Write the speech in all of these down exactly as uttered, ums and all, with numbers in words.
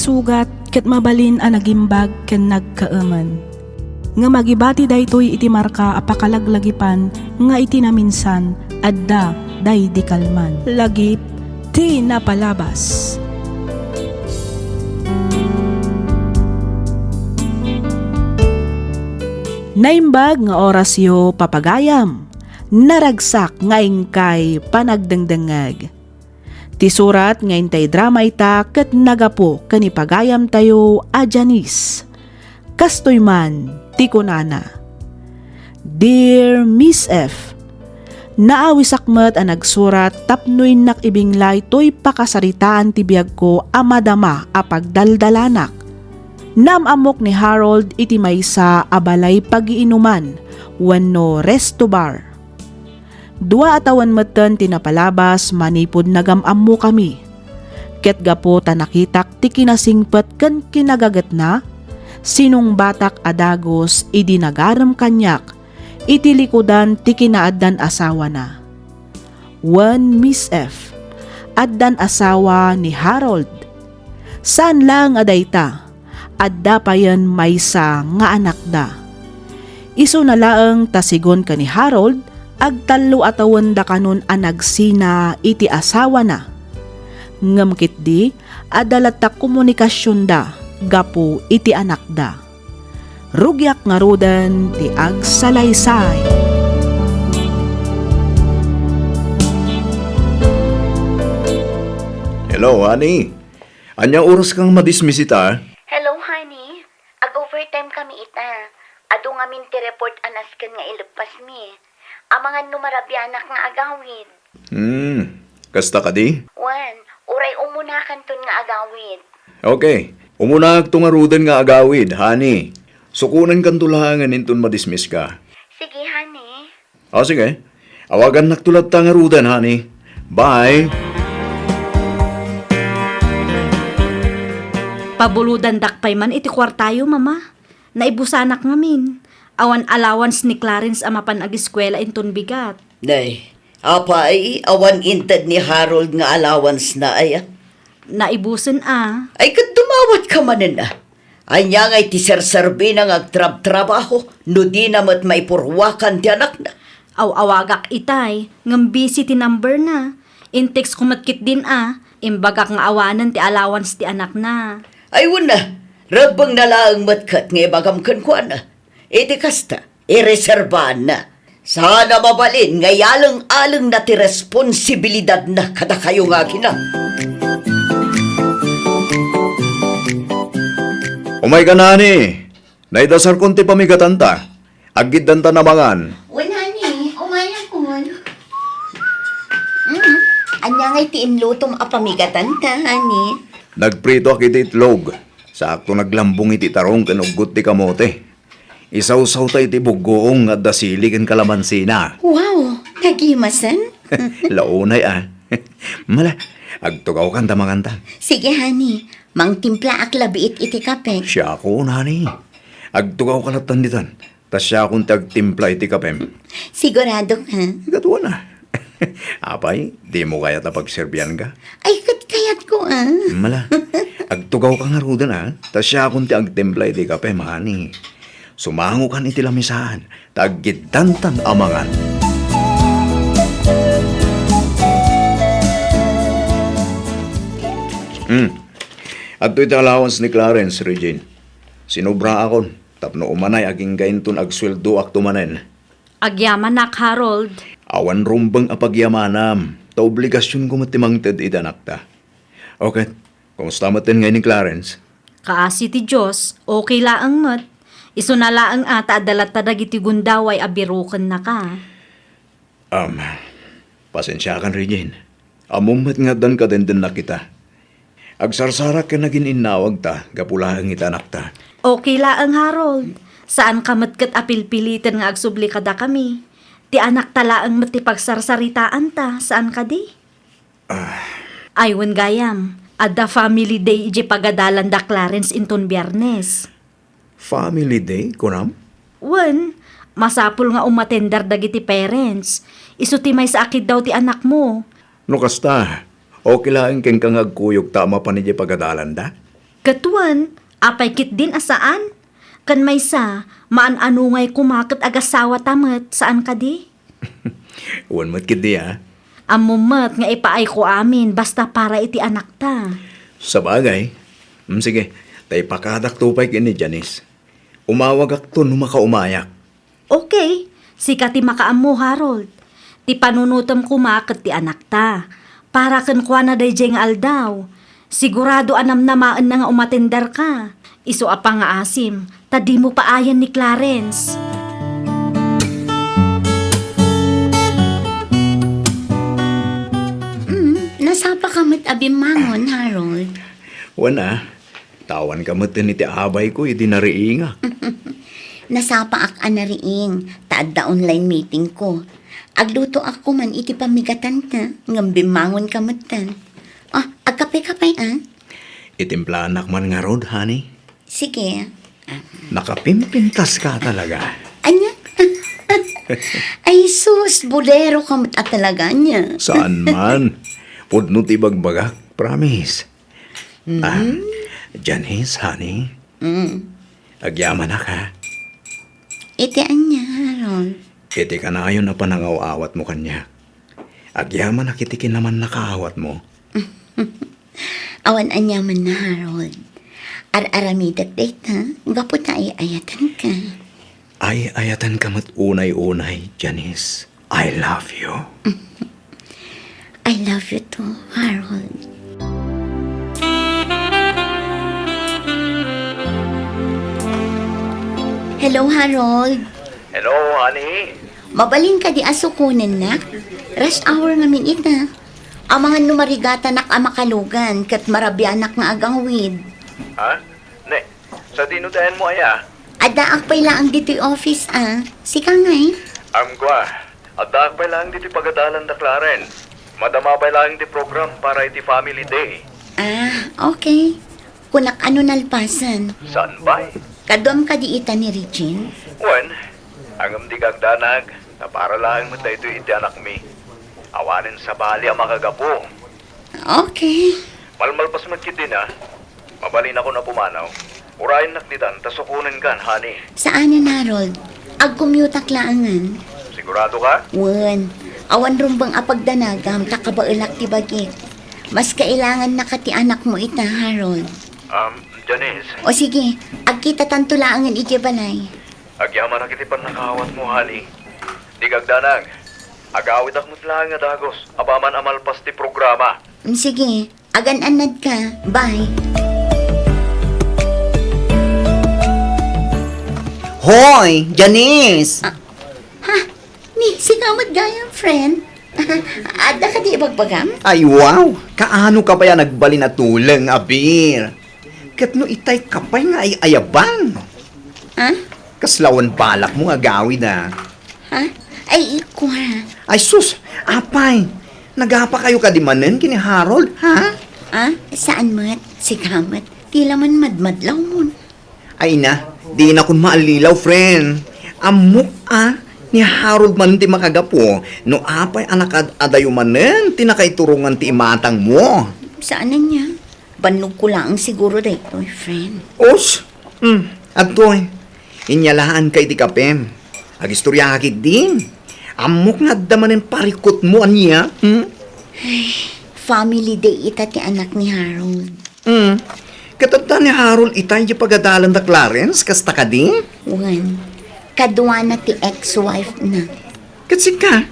Sugat ket mabalin a nagimbag ken nagkaemen. Ngem agibati daytoy iti marka a pakalaglagipan nga iti naminsan adda daydi kalman. Lagip ti napalabas. Naimbag nga orasyo, papagayam. Naragsak nga inkay panagdengdengngeg. Ti surat nga intay drama ita ket nagapu ken ni pagayamtayo a Janice. Kastoy man ti kunana, "Dear Miss F, naawisak met a nagsurat tapno innak ibinglay toy pakasaritaan ti biagko a madama a pagdaldalanak. Naam-ammok ni Harold iti maysa a balay pagiinuman wenno resto bar. Dua a tawen metten ti napalabas manipud nagam-ammokami. Ket gapu ta nakitak ti kinasingpet ken kinagagetna, sinungbatak a dagus idi nagarem kaniak iti likudan ti kinaaddan asawana. Wen Miss F, addan asawa ni Harold. Saan laeng a dayta, adda payen maysa nga anakda. Isuna laeng ta sigun ken ni Harold, agtallo a tawenda kanon a nagsina iti asawana. Ngem ketdi, adda latta komunikasionda gapu iti anakda. Rugiak ngaruden ti agsalaysay." Hello, honey. Ania oras kang madismiss ita? Hello, honey. Ag-overtime kami ita. Adu ngamin ti report a nasken nga ileppasmi. Amangan no marabianak nga agawid. Hmm, kasta kadi? Wen, uray umunakanton nga agawid. Okay, umunakto ngaruden nga agawid, honey. Sukonenkanto laengen inton madismiss ka. Sige, honey. O, sige. Awagannakto latta ngaruden, honey. Bye. Pabulodandak pay man iti kuartayo, Mama. Naibusanak ngamin. Awan allowance ni Clarence a mapan agiskuela inton bigat. Nay, apay, awan inted ni Harold nga allowance na aya? Naibusen a. Ay, ket dumawat ka manen a. Ania ngay ti serserbina nga agtrabtrabaho no dina met maipurwakan ti anakna? Aw-awagak itay, ngem busy ti number na. In-text ko met ketdin a, imbagak nga awanen ti allowance ti anakna. Ay, wen a, rebbengna laeng met ket nga ibagam kenkuana. Iti kasta, ireserbaanna. Saan a mabalin nga ialeng-alengna ti responsibilidadna kadakayo nga agina. Umayka, honey. Naidasarkon ti pamigatanta. Aggiddantan a mangan. Wen, honey, umayakon. Mm, ania ngay ti inlutom a pamigatanta, honey? Nagpritoak iti itlog. Sakto naglambong iti tarong ken uggot ti kamote. Isawsawta iti buggoong nga adda sili ken kalamansina. Wow! Nagimasen? Launay a. Mala, agtugawkan ta manganta. Sige, honey. Mangtimplaak labiit iti kape. Siakon, honey. Agtugawka lattan ditan. Ta siakon ti agtimpla iti kapem. Sigurado ka? Katuana. Apay, dimo kayat a pagserbianka? Ay, ket kayatko a. Mala, agtugawka ngaruden a, ta siakon ti agtimpla iti kape, honey. Sumangokan iti lamisaan, ta aggiddantan a mangan. Hmm. Adtoy ti allowance ni Clarence, Regine. Sinubraakon tapno umanay agingga inton agsueldoakto manen. Agyamanak, Harold. Awan rumbeng a pagyamanam, ta obligasionko met ti mangted iti anakta. O ket, kumusta metten ngay ni Clarence? Kaasi ti Dios, okay laeng met. Isuna laeng a ta adda latta dagiti gundaway a birukennaka. Am, pasensiakan, Regine. Ammom met nga addan kadendennak ita. Agsarsarak ken nagin-innawagta gapu laeng iti anakta. Okay laeng, Harold. Saanka met ket a pilpiliten nga agsubli kadakami. Ti anakta laeng met ti pagsarsaritaanta, saan kadi? Ah. Ay, wen gayam, adda family day idiay pagadalanda Clarence inton Biernes. Family day, kunam? Wen, masapul nga umatender dagiti parents. Isu ti maysa a kiddaw ti anakmo. No kasta, okay laeng kenka nga agkuyogta a mapan idiay pagadalanda? Ket wen, apay ketdin a saan? Ken maysa, maan-anungay koma ket agasawata met, saan kadi? Wen met ketdi, a. Ammom met nga ipaayko amin basta para iti anakta. Sabagay. Mm, sige, ta ipakadakto pay ken ni Janice. Umawagakto no makaumayak. Okay, sika ti makaammo, Harold. Ti panunotem koma ket ti anakta. Para kenkuana daydiay nga aldaw. Sigurado a namnamaenna nga umatenderka. Isu a pangngaasim, ta dimo paayen ni Clarence. Mm, nasapaka met a bimmangon, Harold. Wen a, ta awanka met iti abayko idi nariingak. Nasapaak a nariing, ta adda online meetingko. Aglutoak koma iti pammigatanta, ngem bimmangonka metten. Ah, agkape-kape, a? Itimplanak man ngarud, honey. Sige. Nakapimpintaska talaga. Ania? Ay sus, buleroka met a talaga, ania? Saan man. Pudno ti ibagbagak, promise. Ah, Janice, honey. Mm. Agyamanak, a. Iti ania, Harold? Iti kanayon a panangaw-awatmo kaniak. Agyamanak iti kinamannakaawatmo. Awan aniamanna, Harold. Ar-aramidek dayta, gapu ta ay-ayatenka. Ay-ayatenka met unay-unay, Janice. I love you. I love you too, Harold. Hello, Harold. Hello, honey. Mabalin kadi a sukonennak? Rush hour ngamin ita. Amangan no marigatanak a makalugan ket marabianak nga agawid. Ha? Ne, sadino ti ayanmo aya? Addaak pay laeng ditoy office, a. Sika ngay? Amko a. Addaak pay laeng ditoy pagadalan da Clarence. Madama pay laeng ti program para iti family day. Ah, okay. Kunak a no nalpasen. Saan pay? Kaduam kadi ita ni Regine? Wen, ngem dika agdanag, ta para laeng met daytoy iti anakmi. Awanen sabali a makagapu. Okay. Malmalpas met ketdin a. Mabalinakon a pumanaw. Urayennak ditan ta sukonenkan, honey. Saanen, Harold. Agcommute-ak laengen. Sigurado ka? Wen. Awan rumbeng a pagdanagam ta kabaelak ti bagik. Mas kailangannaka ti anakmo ita, Harold. Um, Janice. O sige, agkitatanto laengen idiay balay. Agyamanak iti pannakaawatmo, honey. Dika agdanag. Agawidak met laeng a dagus apaman a malpas ti programa. Mm, sige. Agan-annadka. Bye. Hoy, Janice! Ah, ha? Ni, sika met gayam, friend? Adda kadi ibagbagam? Ay, wow! Kaano ka pay a nagbalin a tuleng, abir? Ket no itay ka pay nga ay-ayaban? Ah? Kasla awan balakmo nga agawid, a. Ha? Ay, ikua. Ay, sus! Apay! Nagapakayo kadi manen ken ni Harold, ha? Ah? Saan met? Sika met. Ti la man madmadlawmon. Ay na, dinakon maallilaw, friend. Ammok a, ni Harold manen ti makagapu, no apay a nakaad-adayo manen ti nakaiturongan ti imatangmo. Saan ania? Bannogko laeng siguro daytoy, friend. Us! Hmm, adtoy. Inyalaanka iti kapem. Agistoriaka ketdi. Ammok nga adda manen parikutmo ania, hmm? Ay, family day ita ti anak ni Harold. Hmm. Ket adda ni Harold itay di pagadalan da Clarence, kasta kadi? Wen, kaduana ti ex-wife na. Ket sika,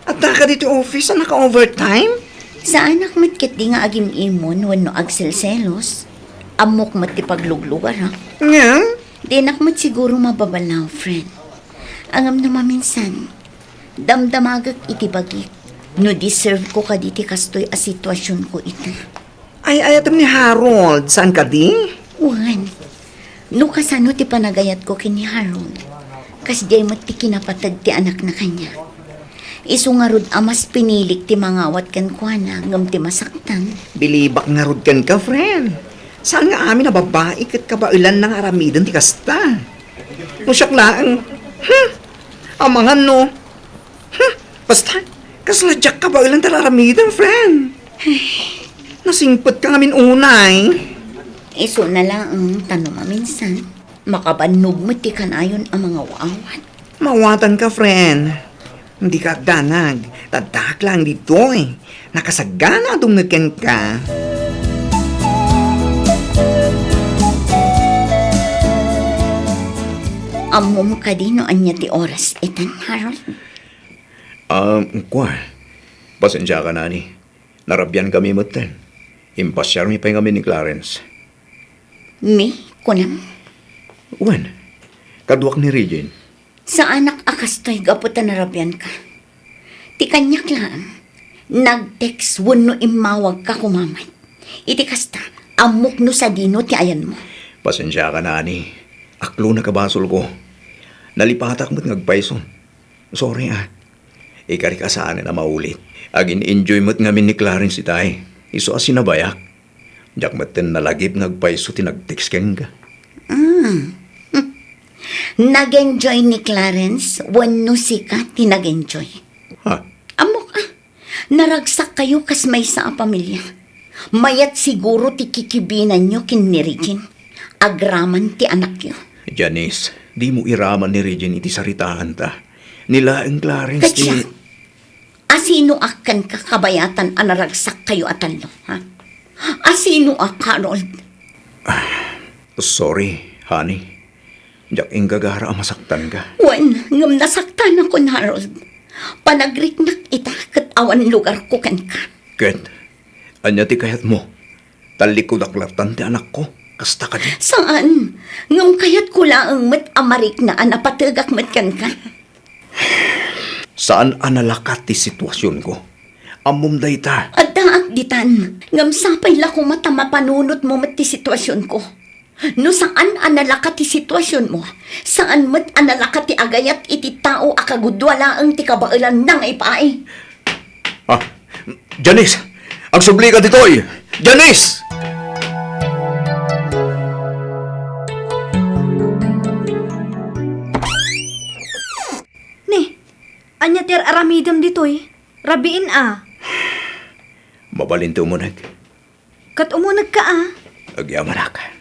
adda ka ditoy office a naka-overtime? Saanak met ketdi nga agim-imon wenno agselselos. Ammok met ti pagluglugarak. Ngem? Dinak met siguro mababalaw, friend. Ngem no maminsan, damdamagek iti bagik no deserve ko kadi ti kastoy a situasionko ita. Ay-ayatem ni Harold, saan kadi? Wen, no kasano ti panagayatko ken ni Harold, kasdiay met ti kinapateg ti anakna kaniak. Isu ngarud a mas pinilik ti mangawat kenkuana ngem ti masaktan. Bilibak ngarud kenka, friend. Saan nga amin a babbai ket kabaelanna nga aramiden ti kasta? No siak laeng, hmm, amangan no, hmm, basta, kasla diak kabaelan ti aramiden, friend. Nasingpetka ngamin unay. Isuna laeng ta no maminsan, makabannog met ti kanayon a mangaw-awat. Mawatanka, friend. Dika agdanag. Addaak laeng ditoy. Nakasagana a dumngeg kenka. Ammom kadi no ania ti oras itan, Harold? Ah, kua. Pasensiaka, Honey. Narabiankami metten. Impasiarmi pay ngamin ni Clarence. Mi, kunam? Wen, kaduak ni Regine. Saanak a kastoy gapu ta narabianka. Ti kaniak laeng, nag-text wenno immawagka koma met. Iti kasta, ammok no sadino ti ayanmo. Pasensiaka, Honey. Aklonak a basolko. Nalipatak met nga agpayso. Sorry, ah. Ikarik a saanen a maulit. Agin-enjoy met ngamin ni Clarence itay. Isu a sinabayak. Diak metten nalagip nga agpayso ti nag-text kenka. Ah. Hmm. Nag-enjoy ni Clarence wenno sika ti nag-enjoy? Ha? Ammok, ah. Naragsak kayo kas maysa a pamilia. Mayat siguro ti kikibinanyo ken ni Regine. Agraman ti anakyo. Janice, dimo iraman ni Regine iti saritaanta. Ni laeng Clarence ti... Ket siak, asinoak kenka kabayatan a naragsak kayo a tallo, ha? Asinoak, Harold? Sorry, honey. Diak inggagara a masaktanka. Wen, ngem nasaktanakon, Harold. Panagriknak ita ket awan lugarko kenka. Ket, ania ti kayatmo? Tallikkodak lattan ti anakko. Kasta kadi? Saan. Ngem kayatko laeng met a marikna a napategak met kenka. Saan a nalakat ti situasionko. Ammom dayta. Addaak ditan. Ngem sapay la koma ta mapanunotmo met ti situasionko. No saan a nalakat ti situasionmo, saan met a nalakat ti agayat iti tao a kagudua laeng ti kabaelanna nga ipaay. Ah, Janice! Agsublika ditoy! Janice! Ni, ania ti ar-aramidem ditoy? Rabiin a. Mabalin ti umuneg. Ket umunegka a. Agyamanak.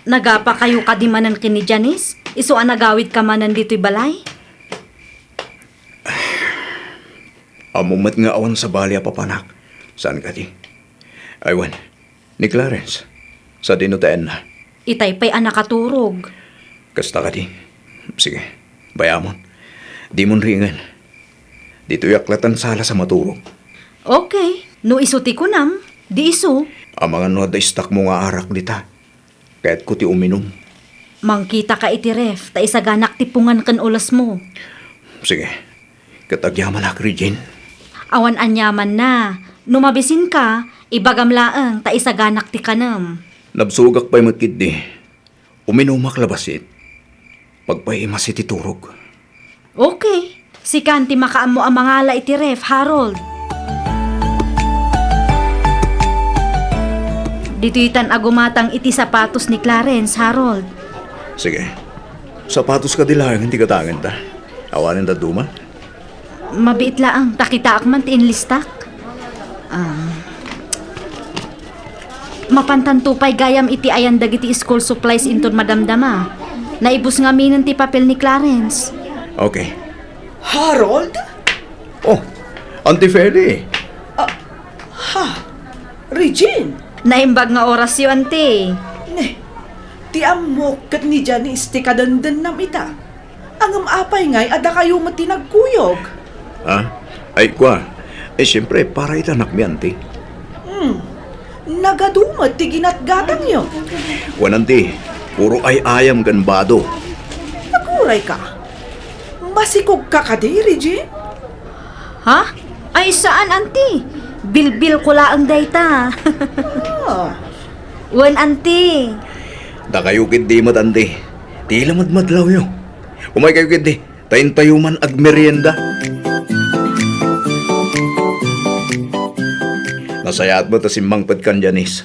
Nagapakayo kadi manen ken ni Janice? Isu a nagawidka manen ditoy balay? Ammo met nga awan sabali a papanak. Saan kadi? Ay wen, ni Clarence. Sadino ti ayanna? Itay pay a nakaturog. Kasta kadi? Sige, bayamon. Dimon ringen. Ditoyak lattan sala sa maturog. Okay. No isu ti kunam, di isu. Amangan no adda istakmo nga arak dita. Kayatko ti uminum. Mangkitaka iti ref, ta isaganak ti pungan ken ulesmo. Sige. Ket agyamanak, Regine. Awan aniamanna. No mabisinka, ibagam laeng ta isaganak ti kanem. Nabsogak pay met ketdi. Uminumak la bassit. Pagpaimas iti turog. Okay. Sikan ti makaammo a mangala iti ref, Harold. Ditoytan a gumatang iti sapatos ni Clarence, Harold. Sige. Sapatos kadi laeng ti gatangenta. Awanen dadduma? Mabiit laeng, ta kitaak man ti inlistak. Ah. Mapantanto pay gayam iti ayan dagiti school supplies inton madamdama. Naibus ngaminen ti papel ni Clarence. Okay. Harold? Oh, Auntie Feli. Ah, ha? Regine? Naimbag nga orasyo, Auntie. Ne, ti ammok ket ni Janice ti kadendennam ita. Ngem apay ngay a dakayo met ti nagkuyog? Ha? Ay, kua. Eh, siyempre, para iti anakmi, Auntie. Hmm. Nagadu met ti ginatgatangyo. Wen, Auntie, puro ay-ayam ken bado. Aguray ka. Masikog ka kadi, Regine? Ha? Ay, saan, Auntie? Bilbil ko laeng dayta. Ah. Wen, Auntie. Dakayo ketdi met, Auntie. Ti la madmadlawyo. Umay kayo ketdi. Ta intayo man agmerienda. Nasayaat met a simmangpet kan Janice.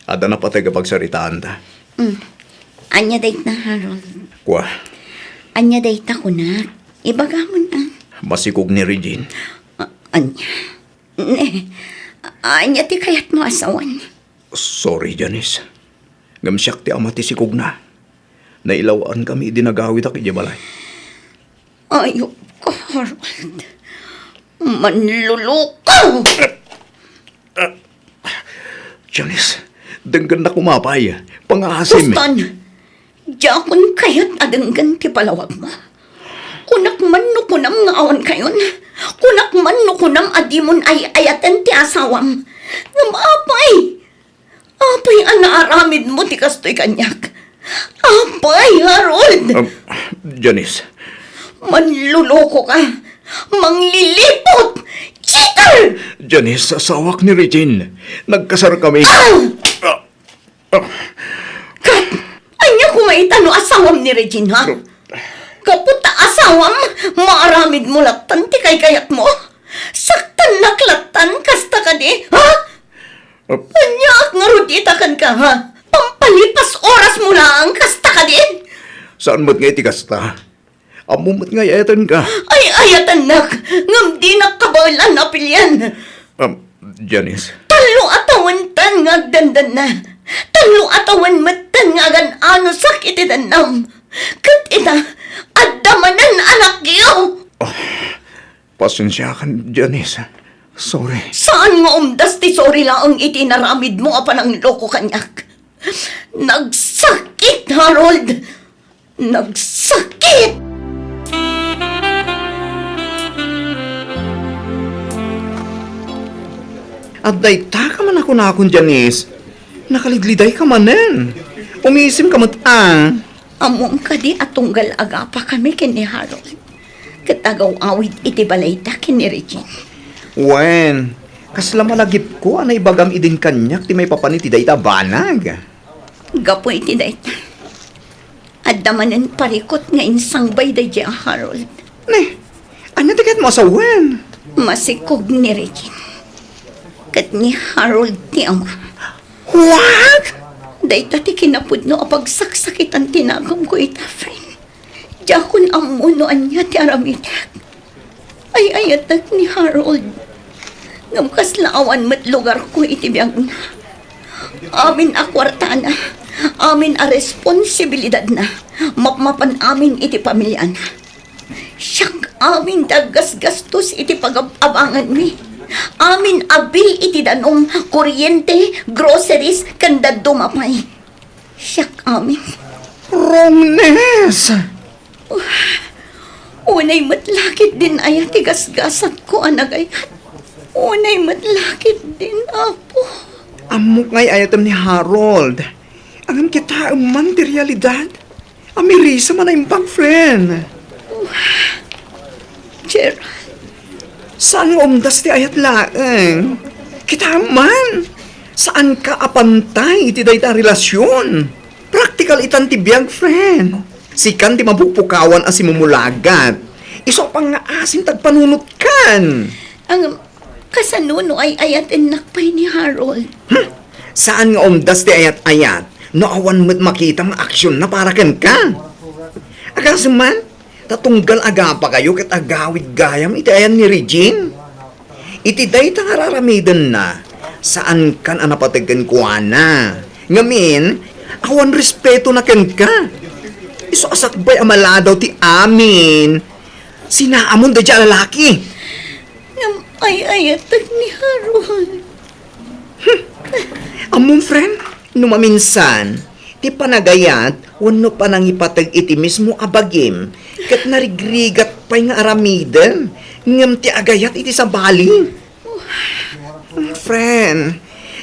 Adda napateg a pagsaritaanta. Mm. Ania dayta, Harold? Kua. Ania dayta, kunak? Ibagamon a. Masikog ni Regine. A-, ania? Ne, ania ti kayatmo a sawen? Sorry, Janice. Ngem siak ti ama ti sikogna. Nailawaankami idi nagawidak idiay balay. Ayokko, Harold. Manluluko! Janice, denggennak koma pay. Pangaasim. Kustan, diakon kayat a denggen ti palawagmo. Kunak man no kunam nga awan kayon. Kunak man no kunam a dimon ay-ayaten ti asawam. Ngem apay? Apay a naaramidmo ti kastoy kaniak? Apay, Harold! Um, Janice. Manluluko ka. Manglilipot! Cheater! Janice, asawak ni Regine. Nagkasar kami. Ah! Ah! Ah! Kat, ania koma ita no asawam ni Regine, ha? Gapu ta asawam, maaramidmo lattan ti kaykayatmo? Saktannak lattan, kasta kadi, ha? Ap- Aniaak ngarud ita kenka, ha? Pampalipas orasmo laeng, kasta kadi? Saan met nga iti kasta? Ammom met nga ay-ayatenka. Ay-ayatennak, ngem dinak kabaelan a pilien. Um, Janice. Tallo a tawenten nga agdandanna. Tallo a tawen metten nga agan-anosak iti dannam. Ket ita, adda manen a lakyo. Ah, pasensiakan, Janice. Sorry. Saan nga umdas ti sorry laeng iti inaramidmo a panangloko kaniak? Nagsakit, Harold! Nagsakit! Adda ita ka man a kunakon, Janice. Nakalidlidayka manen. Umiisimka met a. Ammom kadi a tunggal agapakami ken ni Harold ket agaw-awid iti balayda ken ni Regine? Wen, kasla malagipko a naibagam idin kaniak ti maipapan iti dayta a banag. Gapu iti dayta, adda manen parikut nga insangbay daydiay a Harold. Ne, ania ti kayatmo a sawen? Masikog ni Regine ket ni Harold ti ama. What? Dayta ti kinapudno a pagsaksakitan ti naganko ita, friend. Diakon ammo no ania ti aramidek. Ay-ayatek ni Harold. Ngem kasla awan met lugarko iti biagna. Amin a kuartana, amin a responsibilidadna, mapmapan amin iti pamiliana. Siak amin ti aggasgastos iti pagab-abanganmi. Amin a bill iti danum, kuryente, groceries, ken dadduma pay. Siak amin. Wrongness! Unay met la ketdin aya ti gasgasatko a nagayat. Unay met la ketdin, Apo. Ammok nga ay-ayatem ni Harold. Ngem kitaem man ti realidad. Amirisem a naimbag, friend. Gerald. Saan nga umdas ti ayat laeng? Kitaem man, saanka a pantay iti dayta a relasyon. Praktikal itan ti biag, friend. Sikan ti mapupukawan a simumulagat. Isu a pangngaasim ti agpanunotkan. Ang Kasano no ay-ayatennak pay ni Harold? Hmm. Saan nga umdas ti ayat-ayat no awan met makitam nga aksionna para kenka? Agasem man, ta tunggal agapakayo ket agawid gayam iti ayan ni Regine. Iti dayta nga ar-aramidenna, saankan a napateg kenkuana. Ngamin, awan respetona kenka. Isu a sakbay a maladaw ti amin. Sinaamon daydiay a lalaki. Ngem ay-ayatek ni Harold. Hmm. Ammom, friend, no maminsan, ti panagayat wenno panangipateg iti mismo a bagim ket narigrigat pay nga aramidem, ngem ti agayat iti sabali. Friend,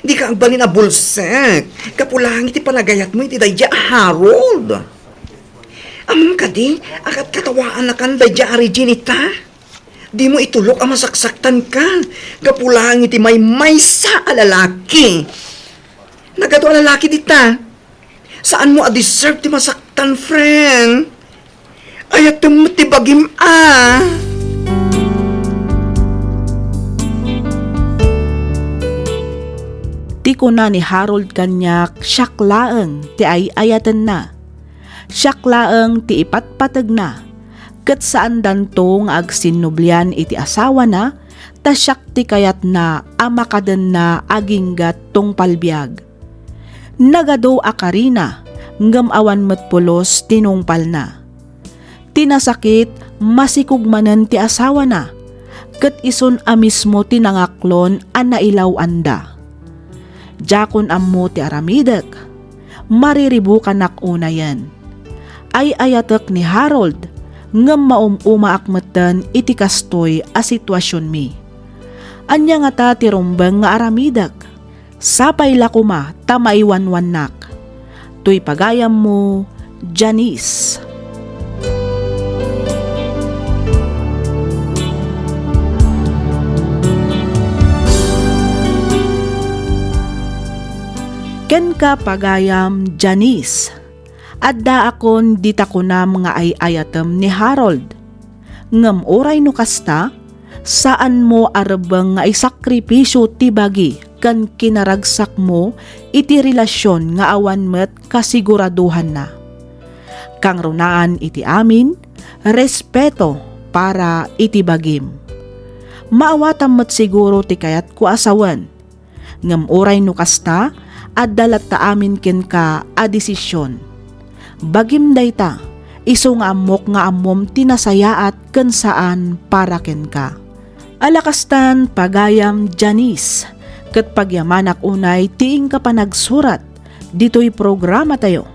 dika agbalin a bulsek gapu laeng iti panagayatmo iti daydiay a Harold. Ammom kadi a katkatawaannakan daydiay a Regine ita? Dimo itulok a masaksaktanka gapu laeng iti maymaysa a lalaki. Nagadu a lalaki dita. Saanmo a deserve ti masaktan, friend. Ayatem met ti bagim a. Ti kuna ni Harold kaniak, siak laeng ti ay-ayatenna. Siak laeng ti ipatpategna, ket saandanto nga agsinnublian iti asawana, ta siak ti kayatna a makadenna aginggat tungpal biag. Nagadu a karina, ngem awan met pulos ti nungpalna. Ti nasakit, masikog manen ti asawana, ket isun a mismo ti nangaklon a nailaw-anda. Diakon ammo ti aramidek. Mariribukanak unayen. Ay-ayatek ni Harold, ngem maum-umaak metten iti kastoy a situasionmi. Ania ngata ti rumbeng nga aramidek? Sapay la koma ta maiwanwannak. Toy pagayammo, Janice. Kenka, pagayam Janice, addaakon dita kunam nga ay-ayatem ni Harold. Ngem uray no kasta, saanmo a rebbeng nga isakripisio ti bagi ken kinaragsakmo iti relasion nga awan met kasiguradohanna. Kangrunaan iti amin, respeto para iti bagim. Maawatam met siguro ti kayatko a sawen. Ngem uray no kasta, adda latta amin kenka a desision. Bagim dayta, isu nga ammok nga ammom ti nasayaat ken saan para kenka. Ala kastan, pagayam Janice, ket pagyamanak unay ti inka panagsurat ditoy programatayo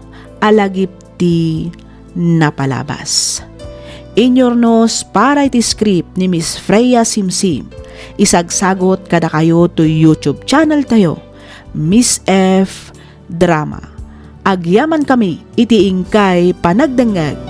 a lagip ti napalabas. Inyurnos para iti script ni Miss Freya Simsim. Isagsagot kadakayo toy YouTube channel tayo, Miss F Drama. Agyamankami iti inkay panagdengngeg.